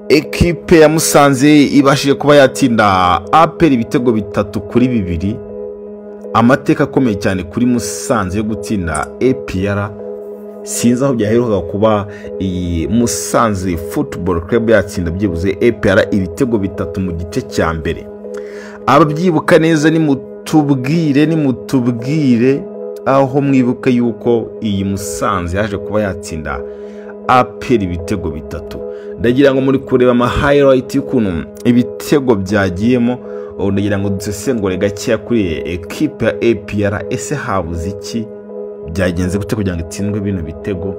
Ekipe ya Musanze ibashije kuba yatsinda APR ibitego 3-2. Amateka akomeye cyane kuri Musanze yo gutsinda APR. Sinzi aho byaherukaga kuba iyi Musanze Football Club yatsinda byibuze APR ibitego 3 mu gice cya mbere. Ababyibuka neza nimutubwire aho mwibuka yuko iyi Musanze yaje kuba yatsinda APR ibitego 3. Ndagira ngo muri kureba ama highlight y'ukuntu ibitego byagiyemo, ndagira ngo dusesengure gakeya kuri ekipe ya APR. Ese habuze iki? Byagenze gute kugira ngo itsindwe bino bitego?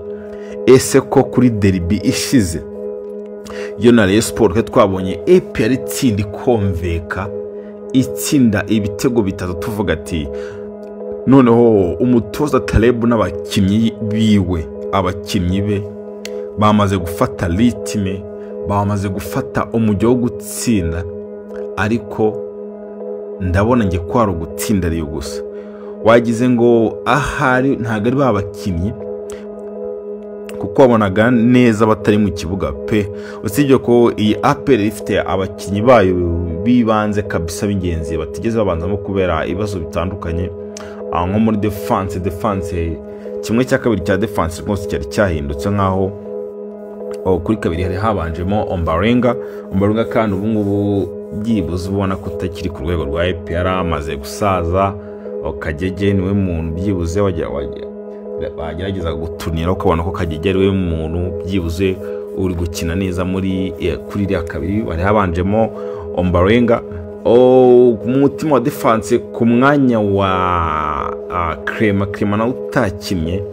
Ese ko kuri derby ishize yo na Rayon Sports twabonye APR itsinda ikomveka, itsinda ibitego 3, tuvuga ati noneho umutoza Taleb n'abakinnyi biwe, abakinnyi be bamaze gufata ritme, bamaze gufata umujyo wo gutsinda. Ariko ndabona nge kwaro gutsinda ariyo gusa, wagize ngo ahari ntago ari babakinnyi, kuko wabonaga neza batari mu kibuga pe. Usibye ko iyi APR ifite abakinnyi bayo bibanze kabisa b'ingenzi batigeze babanzamo kubera ibibazo bitandukanye, nko muri defense kimwe cya kabiri cya defense rwose cyari cyahindutse, nkaho kuri kabiri hari habanjemo Ombarenga kandi ubu ngubu byibuze ubona ko utakiri ku rwego rwa APR, amaze gusaza. Kagege niwe muntu byibuze bagerageza gutunira, ukabona ko Kagege ariwe muntu byibuze uri gukina neza muri kuri iriya kabiri bari habanjemo Ombarenga. Mu mutima wa defense ku mwanya wa Clement nawe utakinnye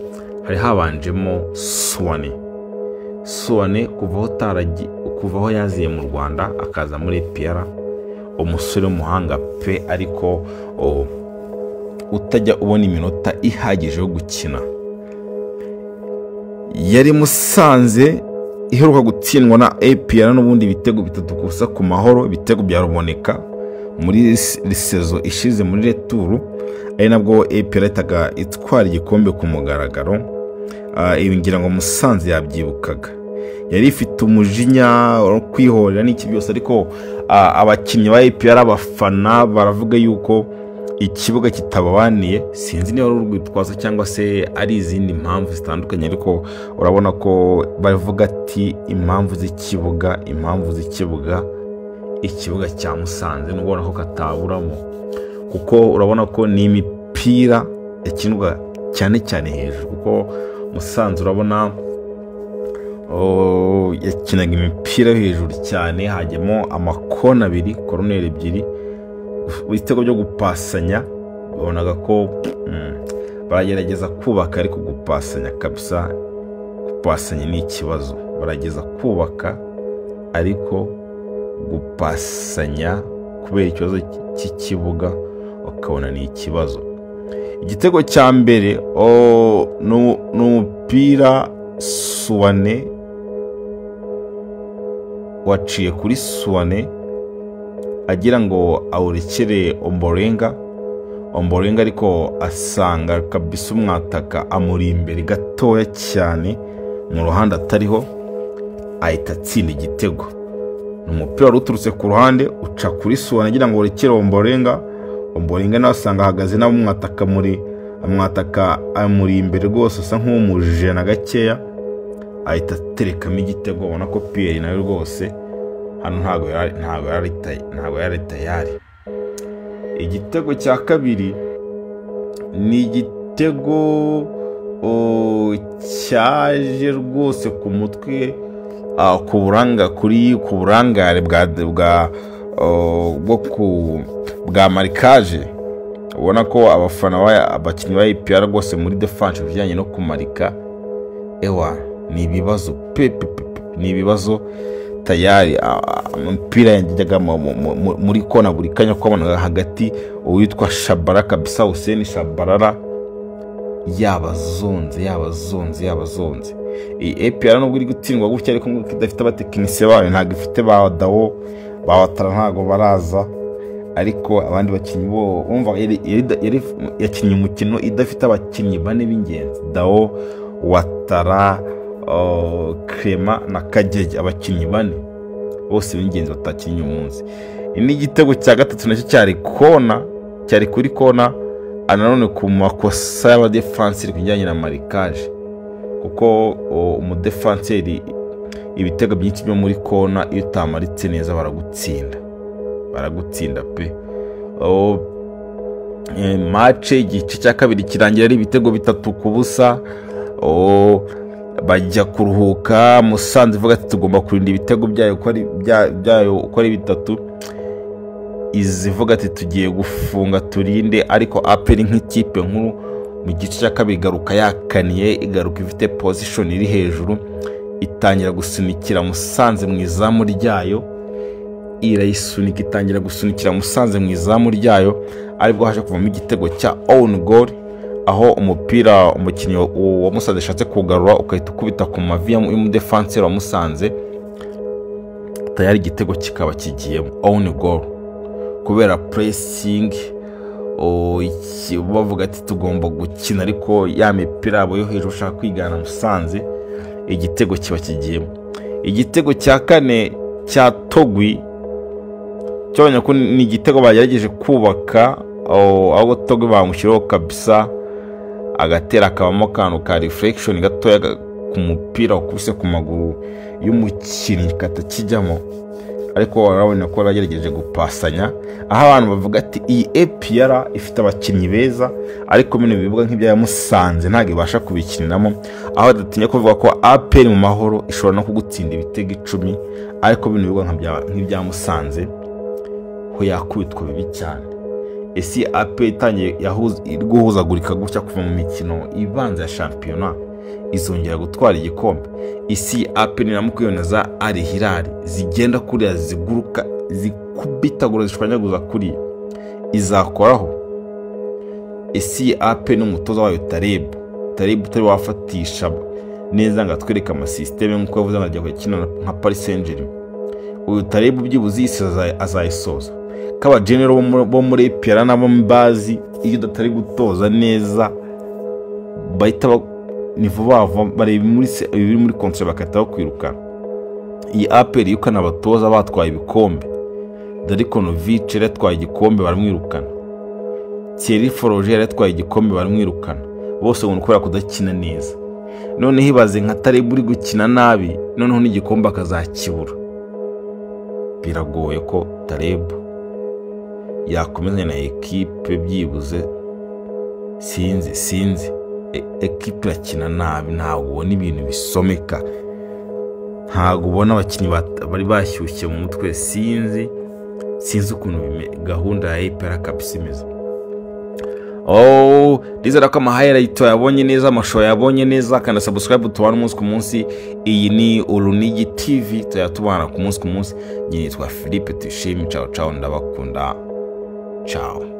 hari habanjemo Suwane kuva aho yaziye mu Rwanda akaza muri APR, umusore w'umuhanga pe, ariko utajya ubona iminota ihagije yo gukina. Yari Musanze iheruka gutsindwa na APR n'ubundi ibitego 3 gusa ku mahoro, ibitego bya Ruboneka muri saison ishize muri retour, ari nabwo APR yahitaga itwara igikombe ku mugaragaro. Ibi ngira ngo Musanze yabyibukaga, yari ifite umujinya wo kwihorera n'iki byose, ariko abakinnyi ba APR abafana baravuga yuko ikibuga kitababaniye. Sinzi niba ari urwitwazo cyangwa se ari izindi mpamvu zitandukanye, ariko urabona ko bavuga ati impamvu z'ikibuga, ikibuga cya Musanze nubona ko kataburamo, kuko urabona ko ni imipira yakinwa cyane cyane hejuru, kuko Musanze urabona yakinaga imipira hejuru cyane, hajyamo amakona 2, koroneri 2, ibitego byo gupasanya babonaga ko baragerageza kubaka, ariko gupasanya kabisa, gupasanya ni ikibazo. Barageza kubaka ariko gupasanya kubera ikibazo cy'ikibuga ukabona ni ikibazo. Igitego cya mbere ni umupira Suwane waciye kuri Suwane agira ngo awurekere Omborenga, ariko asanga kabisa umwataka amuri imbere gatoya cyane mu ruhande atariho, ahita atsinda igitego. Ni umupira wari uturutse ku ruhande uca kuri Suwane agira ngo urekere Omborenga, nawe asanga ahagaze nawe umwataka amuri imbere rwose asa nk'umujena gakeya, ahita aterekamo igitego. Ubona ko Pierre nawe rwose hano ntago yari tayari. Igitego cya kabiri ni igitego cyaje rwose ku mutwe, ku burangare bwa marikaje. Ubona ko abafana abakinnyi ba APR rwose muri defense bijyanye no kumarika, ewa ni ibibazo pe, ni ibibazo tayari. Umupira yajyaga muri kona buri kanya, kwabonaga hagati uwitwa Shabara kabisa, Hussein Shabarara yabazonze. Iyi APR nubwo iri gutsindwa gutya, ariko ngo idafite abatekinisiye bayo, ntago ifite ba Dawo, ba Watara ntago baraza, ariko abandi bakinnyi bo umva yari yakinnye umukino idafite abakinnyi bane b'ingenzi, Dawo, Watara, Clement na Kagege, abakinnyi bane. Bose b'ingenzi batakinnye umunsi. N'igitego cya gatatu nacyo cyari kona, cyari kuri kona nanone ku makosa y'abadefanseri ku bijyanye na marikaje, kuko umudefanseri ibitego byinshi byo muri kona iyo utamaritse neza baragutsinda pe. Match igice cya kabiri kirangira ari ibitego 3-0. Bajya kuruhuka, Musanze ivuga ati tugomba kurinda ibitego byayo uko ari 3. Izivuga ati tugiye gufunga turinde, ariko APR nk'ikipe nkuru mu gice cya kabiri igaruka yakaniye, igaruka ifite position iri hejuru, itangira gusunikira Musanze mu izamu ryayo, irayisunika itangira gusunikira Musanze mu izamu ryayo, aribwo haje kuvamo igitego cya own goal, aho umupira umukinnyi wa Musanze ashatse kugarura ukahita ukubita ku mavi y'umudefanseri wa Musanze, tayari igitego kikaba kigiyemo own goal kubera pressing. Bavuga ati tugomba gukina, ariko ya mipira yabo yo hejuru ushaka kwigana Musanze, igitego kiba kigiyemo. Igitego cya kane cya Togwi cyabonye ko ni igitego bagerageje kubaka, aho Togwi bamushyiraho kabisa agatera akabamo akantu ka reflection gatoya ku mupira wakubise ku maguru y'umukinnyi katakijyamo, ariko warabona ko bagerageje gupasanya, aho abantu bavuga ati iyi APR ifite abakinnyi beza, ariko bino bibuga nk'ibya Musanze ntabwo ibasha kubikiniramo, aho badatinya kuvuga ko APR mu mahoro ishobora no kugutsinda ibitego 10, ariko bino bibuga nk'ibya Musanze ho yakubitwa bibi cyane. Ese APR itangiye guhuzagurika gutya kuva mu mikino ibanza ya shampiyona izongera gutwara igikombe? Isi APR niramukwiyoneza Al Hilal zigenda kuriya ziguruka zikubitagura zishwanyaguza kuriya izakoraho? Ese APR n'umutoza wayo Taleb utari wafatisha neza ngo atwereke amasisiteme nk'uko yavuze ngo ajya gukina nka Paris Saint-Germain, uyu Taleb byibuze isi azayisoza. Kaba general bo muri APR nabo mbazi iyo udatari gutoza neza bahita ni vuba vuba bareba ibiri muri kontra bakahita bakwirukana. Iyi APR yirukana abatoza batwaye ibikombe, Darko Novic yari yatwaye igikombe baramwirukana, Thierry Froger yari yatwaye igikombe baramwirukana, bose ngo kubera kudakina neza. Noneho ibaze nka Taleb uri gukina nabi, noneho n'igikombe akazakibura. Biragoye ko Taleb yakomezanya na ekipe byibuze, sinzi ekipe irakina nabi, ntabwo ubona ibintu bisomeka, ntabwo ubona abakinnyi bari bashyushye mu mutwe, sinzi ukuntu gahunda ya APR kabisa imeze. Ndizera ko amahighlight yabonye neza, amashusho yabonye neza, kandi subscribe tubana umunsi ku munsi. Iyi ni Urunigi TV, tuyatubana ku munsi ku munsi. Njye nitwa Philippe Tuyishime, ciao ciao, ndabakunda, ciao.